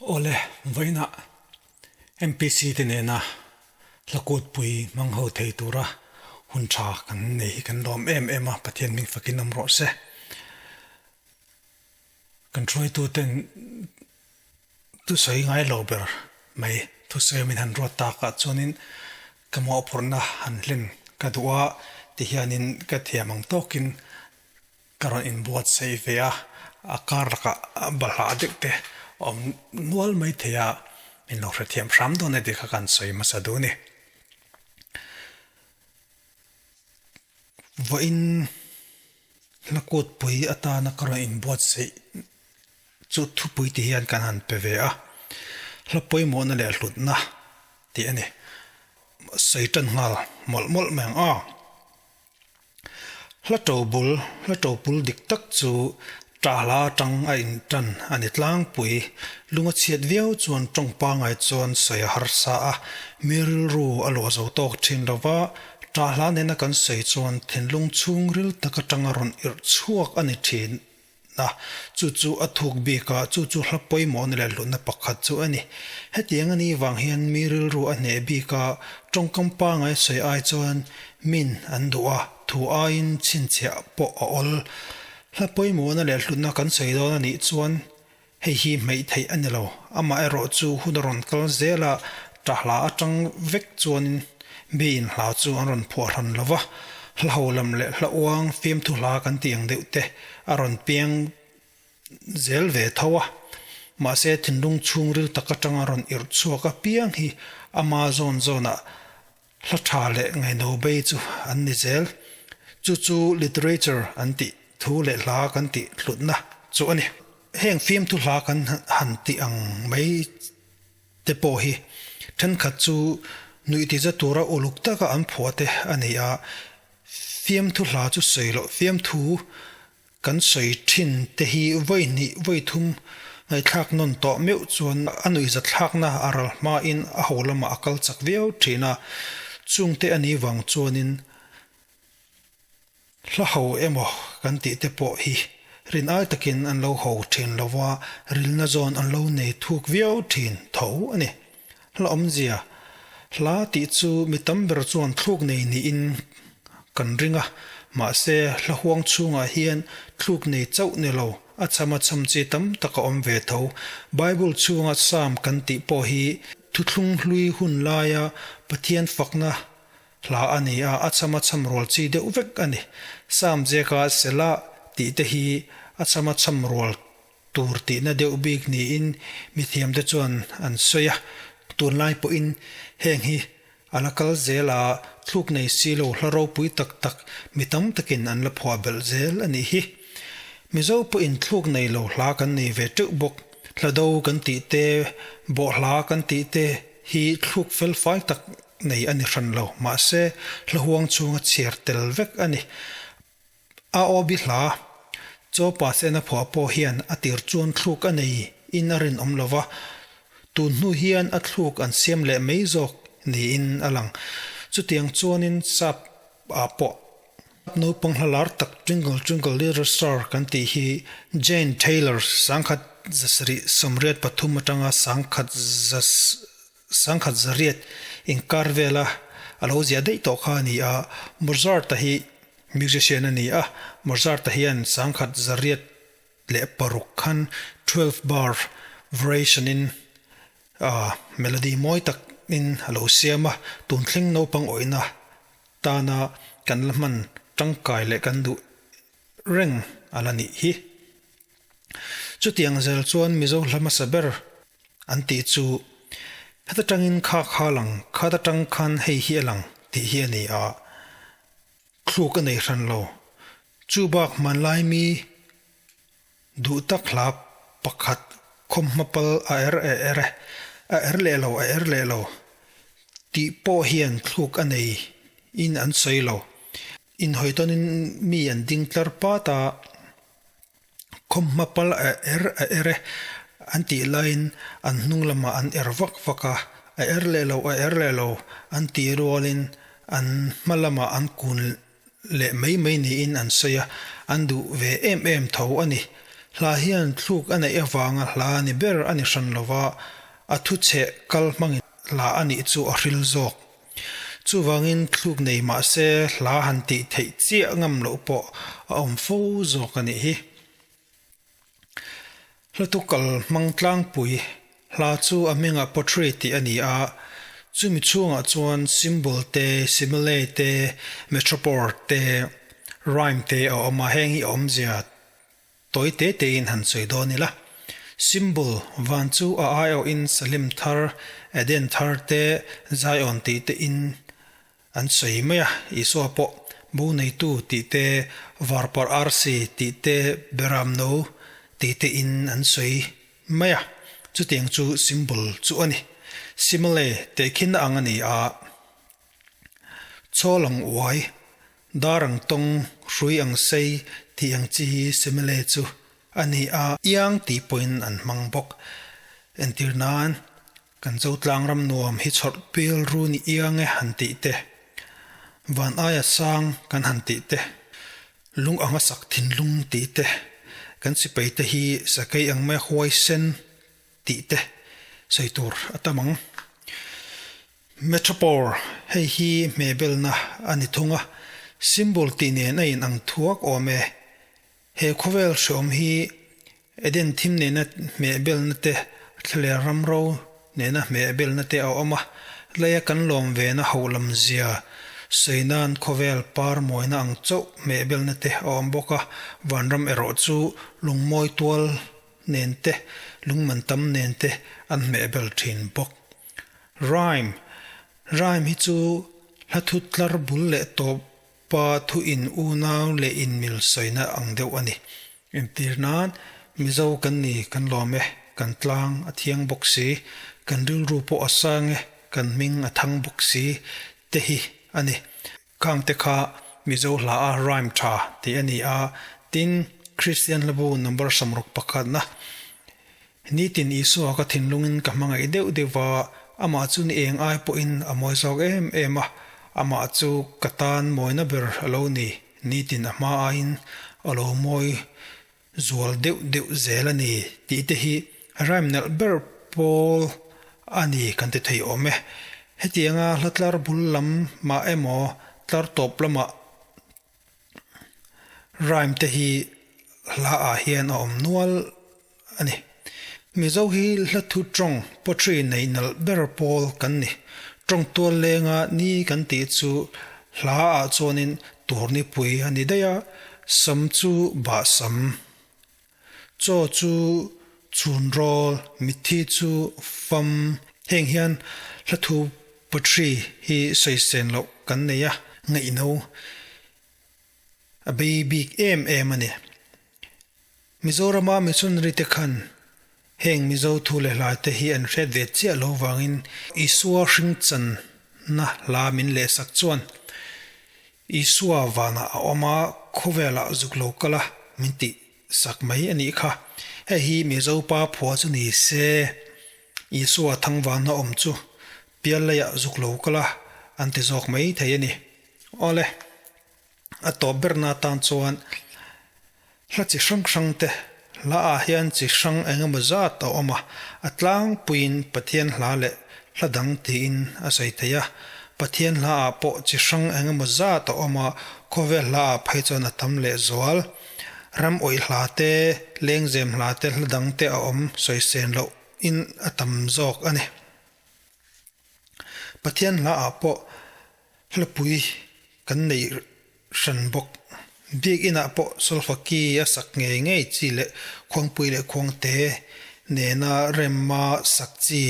Awle, vawiinah MPC te nena hlakutpui hmang ho thei tura hun tha kan nei hi kan lawm em em a, Pathian hming fakin awm rawh se. Kan hruaituten thusawi ngai lo ber mai thusawi min han ruat takah chuanin ka mawhphurhna han hlen ka duh a, tihianin ka thiam ang tawkin Ka rawn inbuatsaih ve a, a kar lakah balhah deuh te a awm nual mai thei a, min lo hrethiam hram dawn e tih kha kan sawi hmasa duh a ni. Vawiin hla kutpui atana ka rawn inbuatsaih chu thupui ti hian kan han pe ve a, hla pawimawhna leh hlutna tih a ni. Sawi tan nghal mawlh mawlh mai ang a. Hla to bul, hla to bul dik tak chu ṭahla aṭang a inṭan a ni tlangpui. Lung a chhiat viau chuan ṭawng pangai chuan sawi a harsa a, mi rilru a luah zo tawk ṭhin lo va, ṭahla nena kan sawi chuan thinlung chhungril tak aṭang a rawn irh chhuak a ni ṭhin. A, chu chu a thuk bik a, chu chu hla pawimawhna leh hlutna pakhat chu a ni. Hetiang a nih vang hian mi rilru a hneh bik a, tawngkam pangai sawi ai chuan min an duh a, thu aiin chhinchhiah pawh a awl. Hla pawimawhna leh hlutna kan sawi dawn a nih chuan hei hi hmeih theih a ni lo. Amaherawhchu hun a rawn kal zel a, ṭahla aṭang vek chuanin Miin hla chu an rawn phuah hran lo va, hla ho lam leh hla uang fiamthu hla kan tih ang deuh te a rawn piang zel ve tho a. Mahse thinlung chhungril tak atanga rawn irh chhuak apiang hi ama zawn zawnah hla tha leh ngaihno bei chu an ni zel. Chu chu literature an tih thu leh hla kan tih hlutna chu a ni. Heng fiamthu hla kan han tih ang mai te pawh hi thenkhat chu nuih tiza tura uluk taka an phuah te a ni a, fiamthu hla chu sawi loh fiamthu kan sawi thin te hi vawi hnih vawi thum ngaihthlak nawn tawh meuh chuan a nuihza thlakna a ral hmain a ho lamah a kal chak viau thin a, chungte a nih vang chuanin Hla ho emaw kan tih te pawh hi rin ai takin an lo ho thin lo va, rilna zawn an lo nei thuk viau thin tho a ni. Hla awmzia, Hla tih chu mi tam ber chuan thluk nei niin kan ring a, mahse hla huang chhungah hian thluk nei chauh ni lo, a chham a chham chi tam tak a awm ve tho. Bible chhunga Psalm kan tih pawh hi thuthlung hlui hun laia Pathian fakna Hla a ni a, a chham a chham rual chi deuh vek a ni. Sam Jeka Selah tih te hi a chham a chham rual tur tihna deuh bik niin mithiamte chuan an sawi a. Tunlai pawhin heng hi a la kal zel a, thluk nei si lo hla ropui tak tak mi tam takin an la phuah belh zel a nih hi. Mizo pawhin thluk nei lo hla kan nei ve teuh bawk. Hla do kan tih te, bawhhla kan tih te hi thluk fel fai tak nei a ni hran lo, mahse hla huang chhunga chhiar tel vek a ni. A aw bi hla, Chaw pa sena phuah pawh hian a tir chuan thluk a nei in a rinawm lo va, tun hnu hian a thluk an siam leh mai zawk niin a lang. Chutiang chuanin sap ah pawh naupang hla lar tak Twinkle Twinkle Little Star kan tih hi Jane Taylor 1773 atanga sangkhat za Sangkhat zariat inkar vela a lo ziah daih tawh kha a ni a, Mozart-a hi musician a ni a, Mozart-a hian 1606 khan 12 bar variation-in melody mawi takin a lo siam a, tun thleng naupang awihna tana kan la hman tangkai leh kan duh reng a la nih hi. Chutiang zel chuan Mizo hla hmasa ber an tih chu heta tangin kha kha lang, khata tang khan hei hi a lang tih hi a ni a, thluk a nei hran lo. Chu bak hmanlai mi duh tak hla pakhat khawmhma pal a er e er e, a er leh lo a er leh lo tih pawh hian thluk a nei in an sawi lo. Inhawi tawnin mi an ding tlar pat a. Khawmhma pal a er a er e an tih laiin an hnung lamah an er vak vak a, a er leh lo a er leh lo an tih rualin an hma lamah an kun leh mai mai niin an sawi a, an duh ve em em tho a ni. Hla hian thluk a neih avanga hla ni ber a ni hran lova, a thuchheh kal hmangin hla a nih chu a hril zawk. Chuvangin thluk nei mah se hla han tih theih chiah ngam loh pawh a awm fo zawk a nih hi. Hlatu kal hmang tlangpui hla chu a hmingah poetry tih a ni a, chumi chhungah chuan symbol te, simile te, metaphor te, rhyme te a awm a, heng hi a awmzia tawi te tein han sawi dawn ila. Symbol van chu a aiawhin Salim thar, Eden thar te, Zion tih te in An sawi mai a, Isua pawh bo neitu tih te, varparh arsi tih te, beram no tih te in an sawi mai a, chutiang chu symbol chu a ni. Simile tehkhinna ang a ni a, chawl ang uai, dar ang tawng, hrui ang sei tih ang chi hi simile chu a ni a. Iang tih pawhin an hmang bawk. Entir nan, Kan Zotlang ram nuam hi chhawrh pil ru ni iang e han tih te, van aia sang kan han tih te, lung anga sak thinlung tih te, kan sipai te hi sakei ang mai huaisen tih te sawi tur a tam ang. Metaphor, hei hi hmehbelna a ni thung a, symbol tih nen a inang thuak awm e. He khawvel hreawm hi Eden thim nena hmeh belna te, thlaler ram ro nena hmeh belna te a awm a, leia kan lawm vena hoh lam zia sawi nan khawvel par mawina ang chauh hmeh belna te a awm bawk a, vanram erawh chu lungmawi tual nen te, lungman tam nen te an hmeh bel thin bawk. Rhyme, Rhyme hi chu hla thu tlar bul leh tawp Pa thu in unau leh in mil sawina ang deuh a ni. Entir nan, Mizo kan ni, kan lawm e, kan tlang a thiang bawk si, kan rilru pawh a sang e, kan hming a thang bawk si te hi a ni. Khang te kha Mizo hla a rhyme tha tih a ni a, tin, Kristian hlabu number 60 pakhatna Nitin Isua ka thinlungin ka hmangaih deuh deuh va, amah chu ni eng ai pawhin a mawi zawk em em a, amah chu ka tan mawina ber a lo ni, nitin a hma aiin a lo mawi zual deuh deuh zel a ni tih te hi rhyme nalh ber pawl a ni kan ti thei awm e. Hetianga hla tlar bul lam mah emaw tlar tawp lamah Rhyme te hi hla ah hian a awm nual a ni. Mizo hi hla thu tawng poetry nei nalh ber pawl kan ni. Tawng tual lenga ni kan tih chu hla ah chuanin turnipui a ni daih a, sam chu bah sam. Chaw chu chhun rawl, mitthi chu fam. Heng hian hla thu poetry hi sawi sen loh kan nei a, ngaihno a bei bik em em a ni. Mizorama missionary te khan heng Mizo thu leh hlai te hi an hriat ve chiah lo vangin Isua hringchanna hla min lehsak chuan Isua vanah a awm a, khawvelah zuk lo kal a, min tih sak mai a nih kha. Hei hi Mizo pa phua chu ni se, Isua thangvana awm chu pial leiah zuk lo kal a, an ti zawk mai thei a ni. Awle, a tawp berna atan chuan Hla chi hrang hrang te hla ah hian chi hrang eng emaw zat a awm a, a tlangpuiin Pathian hla leh hla dang tiin a sawi thei a. Pathian hla ah pawh chi hrang eng emaw zat a awm a, khawvel hla ah phei chuan a tam leh zual. Ram awih hla te, lengzem hla te hla dang te a awm sawi sen loh in a tam zawk a ni. Pathian hla ah pawh hlapui kan neih hran bawk. Biakinn ah pawh solfa ki a sak ngei ngei chi leh khuangpui leh khuangte nena rema sak chi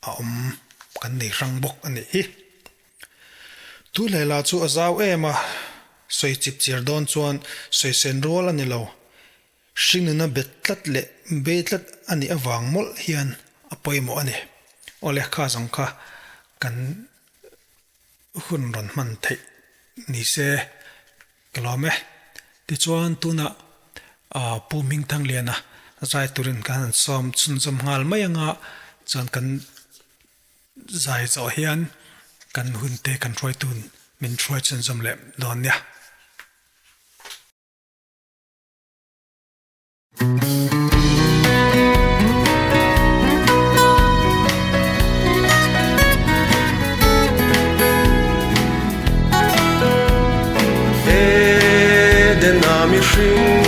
a awm kan nei hrang bawk a nih hi. Tu hlela chu a zau em a, sawi chip chiar dawn chuan sawi sen rual a ni lo. Hringnuna bet tlat leh bei tlat a nih avang mawlh hian a pawimawh a ni. Awle kha zawng kha kan hun rawn hman theih ni se ka lawm e. Tichuan tunah Pu Hmingthangliana zai turin kan han sawm chhunzawm nghal mai anga chuan kan zai zawh hian kan hunte kan hruaitun min hruai chhunzawm leh dawn nia. Edena mihring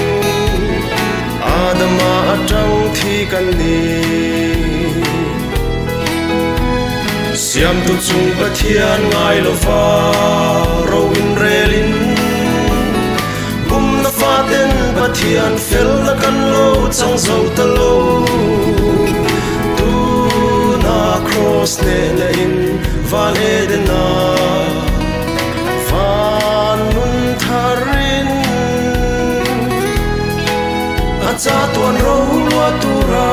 Adama atang thi kan ni. Siamtu chung Pathian ngai lova ro inrelin Pumna faten Pathian felna kan lo chang zo ta lo. Tuna Kraws hnehna in van Edena van nun tharin a chatuan ro lua tura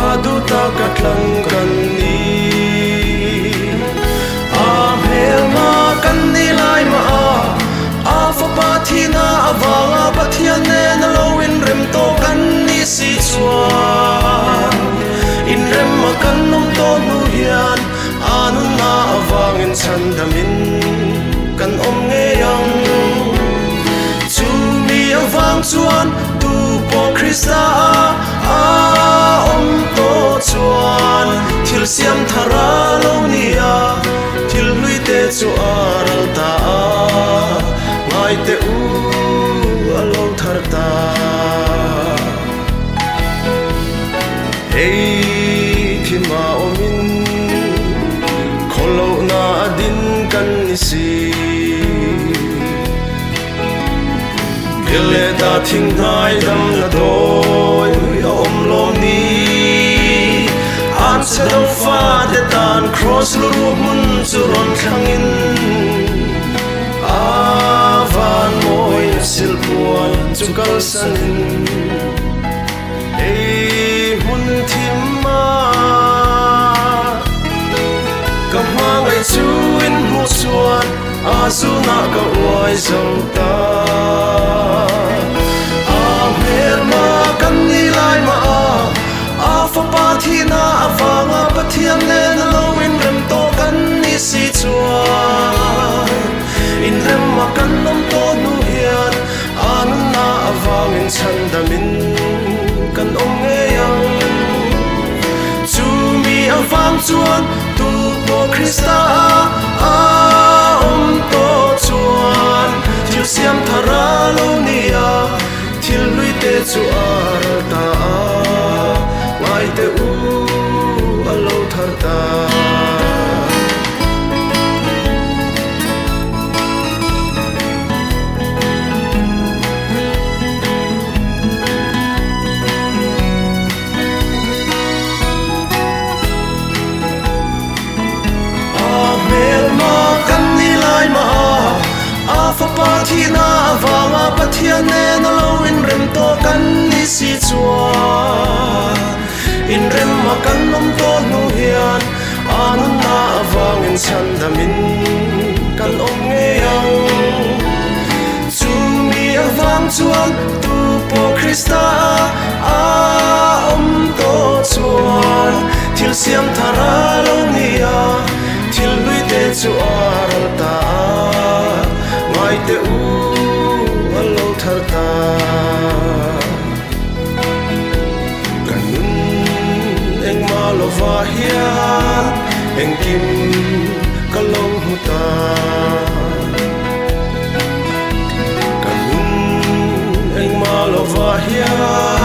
a duh taka tlang kan ni. A hmelma kan ni lai mah a, a fapa thihna avanga Pathian nen a lo inrem tawh kan ni si chuan inrem a kan awm tawh hnu hian a nunna avangin chhandamin kan awm ngei ang. Chumi avang chuan tu pawh Krista a awm tawh chuan thil siam thar a lo ni a, thil hlui te chu a ral ta a, ngai teh u a lo thar ta. Hei thim a awmin khawlohna a din kan ni si. Gilead-a thinghnai damna dawi a awm lawm ni. An chhe do fate tan Kraws lu hmun chu rawn thlangin a van mawi silpuan chu kalsanin ei hmun thim a ka hmangaih chu in hmuh chuan A zunah ka uai zo ta. A hmelma kan ni lai mah a, a fapa thihna avanga Pathian nen a lo inrem tawh kan ni si chuan inrem a kan awm tawh hnu hian a nunna avangin chhandamin kan awm ngei ang. Chumi avang chuan Tu pawh Krista a awm tawh chuan thil siam thar a lo ni a, thil hlui te chu a ral ta a, ngai teh u a lo thar ta. A hmelma kan ni lai mah a, a fapa thihna avanga Pathian nen a lo inrem tawh kan ni si chuan inrem a kan awm tawh hnu hian a nunna avangin chhandamin kan awm ngei ang. Chumi avang chuan tu pawh Krista a awm tawh chuan thil siam thar a lo ni a, thil hlui te chu a ral ta a, ngai teh u a lo thar ta. Ka nun engmah lova hian engkim ka lo hmu ta. Ka nun engmah lova hian.